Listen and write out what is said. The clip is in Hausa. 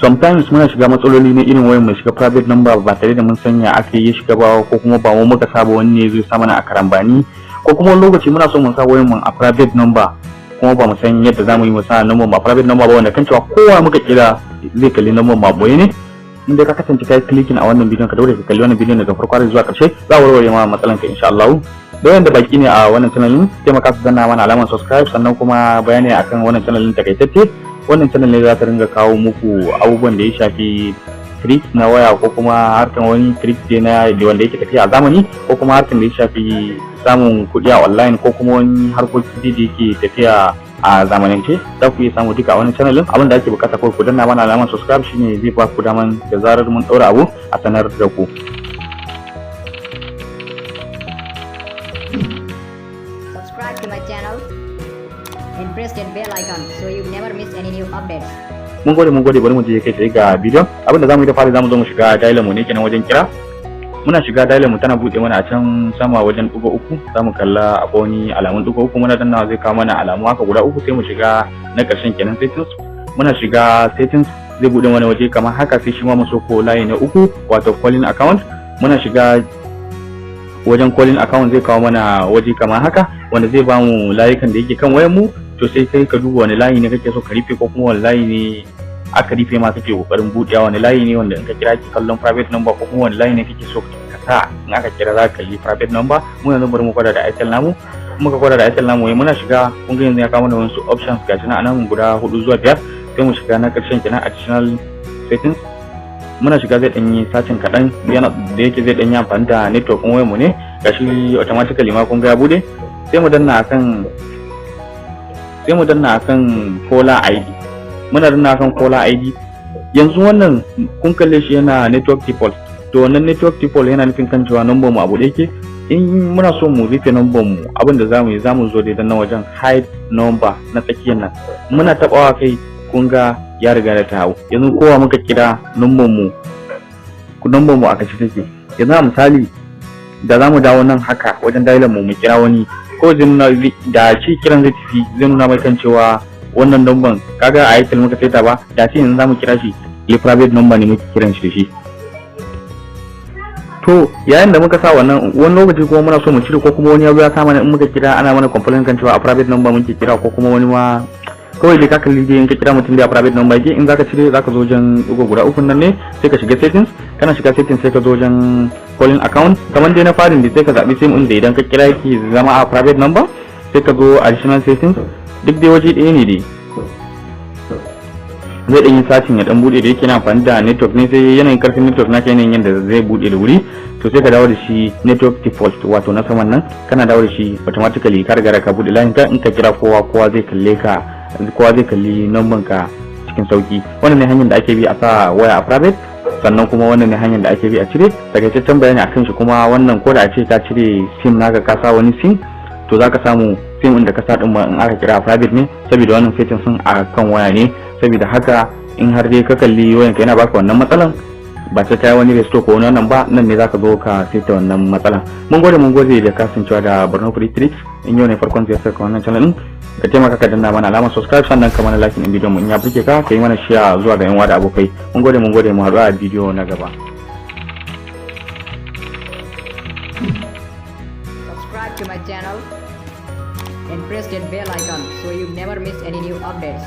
Sometimes muna shiga matsaloli na irin wayan mai shiga private number ba tare da mun sanya aka yi shiga ba, ko kuma ba mu muka saba, wani ne zai sa mana a karambani, ko kuma wani lokaci muna so mu sa wayan mu a private number kuma ba mu san yadda zamu yi mu sa number ba private number ba, wanda kan cewa kowa muka kira zai kalli number ma boye ne. In dai ka kasance kai clicking a wannan bidiyon, ka daure ka kalli wannan bidiyon daga farko har zuwa karshe, za a warware ma matsalan ka insha Allah. Da wanda baki ne a wannan channel din, taimaka su danna mana alamar subscribe. Sannan kuma bayani akan wannan channel din takaitacce: wannan channel ne za ta ringa kawo muku abubuwan da ya shafi tricks na waya, ko kuma harkan wani tricks dai na wanda yake tafiya a zamani, ko kuma harkan da ya shafi samun kuɗi a online, ko kuma wani harkoki da yake tafiya a zamanance. Za ku iya samu duka a wannan channel din. Abin da ake bukata kawai, ku danna mana alamar subscribe, shine zai ba ku daman da zarar mun ɗaura abu a sanar da ku. Subscribe to my channel and press that bell icon so you never miss any new updates. Mun gode, mun gode. Bari mu je kai tsaye ga bidiyon. Abin da zamu yi da fari, zamu zo mu shiga dialer mu ne kenan wajen kira. Muna shiga dialer mu, tana bude mana a can sama wajen ɗigo uku. Zamu kalla akwai wani alamun ɗigo uku, muna dannawa zai kawo mana alamu haka guda uku. Sai mu shiga na ƙarshen kenan, settings. Muna shiga settings, zai bude mana waje kamar haka. Sai shi ma mu soko layi na uku, wato calling account. Muna shiga wajen calling account, zai kawo mana waje kamar haka, wanda zai bamu layukan da yake kan wayar mu. To sai kai ka duba wani layi ne kake so ka rufe, ko kuma wani layi ne aka rufe ma kake kokarin buɗewa, wani layi ne wanda in ka kira ki kallon private number, ko kuma wani layi ne kake so ka sa in aka kira za ka kalli private number. Mu yanzu bari mu gwada da Airtel namu. Muka gwada da Airtel namu, muna shiga, kun ga yanzu ya kawo mana wasu options, gashi nan anan guda hudu zuwa biyar. Sai mu shiga na ƙarshen kenan, additional settings. Muna shiga, zai ɗan yi searching kaɗan, yana da yake zai ɗan yi amfani da network ɗin wayar mu ne. Gashi automatically ma kun ga ya bude. Sai mu danna akan caller ID. Muna danna akan caller ID, yanzu wannan kun kalle shi yana network default. To wannan network default yana nufin kan cewa number mu abu da yake. In muna so mu rufe number mu, abin da zamu yi, zamu zo dai nan wajen hide number na tsakiyar nan. Muna tabawa kai, kun ga ya riga da ta hau. Yanzu kowa muka kira, number mu a kashe take. Yanzu a misali da zamu dawo nan haka wajen dialer mu, mu kira wani ko zai nuna da shi kiran zai tafi, zai nuna mai kan cewa wannan number, kaga a Airtel muka saita ba da shi. Yanzu zamu kira shi, li private number ne muke kiran shi da shi. To yayin da muka sa wannan, wani lokaci kuma muna so mu cire, ko kuma wani ya zo ya sa mana, in muka kira ana mana complaint kan cewa a private number muke kira, ko kuma wani ma kawai dai ka kalli dai in ka kira mutum da private number yake. In zaka cire, zaka zo wajen dugo guda uku nan ne, sai ka shiga settings. Kana shiga settings, sai ka zo wajen calling account kamar dai na farin da, sai ka zabi sim din da idan ka kira yake zama a private number. Sai ka zo additional settings. Duk dai waje ɗaya ne dai. Zai ɗan yi searching ya ɗan buɗe. Da yake na amfani da network ne, sai yanayin karfin network naka, yanayin yadda zai buɗe da wuri. To sai ka dawo da shi network default, wato na saman nan. Kana dawo da shi, automatically ka riga ka buɗe line ka. In ka kira kowa, kowa zai kalle ka, kowa zai kalli number ka cikin sauki. Wannan ne hanyar da ake bi a sa waya a private, sannan kuma wannan ne hanyar da ake bi a cire. Takaitaccen bayani akan shi kuma wannan, ko da a ce ka cire sim naka ka sa wani sim, to zaka samu sim din da ka sa din ma in aka kira private ne, saboda wannan setting sun a kan waya ne. Saboda haka in har dai ka kalli wayanka yana baka wannan matsalan, ba sai ka yi wani restore ko wani wannan ba, nan ne zaka zo ka saita wannan matsalan. Mun gode, mun gode da kasancewa da Borno Free Tricks. In yau ne farkon ziyartar ka wannan channel din, ka taimaka ka danna mana alamar subscribe, sannan ka mana like din bidiyon mu in ya burge ka, ka yi mana share zuwa ga yan uwa da abokai. Mun gode, mun gode. Mu haɗu a bidiyo na gaba. Subscribe to my channel and press that bell icon so you never miss any new updates.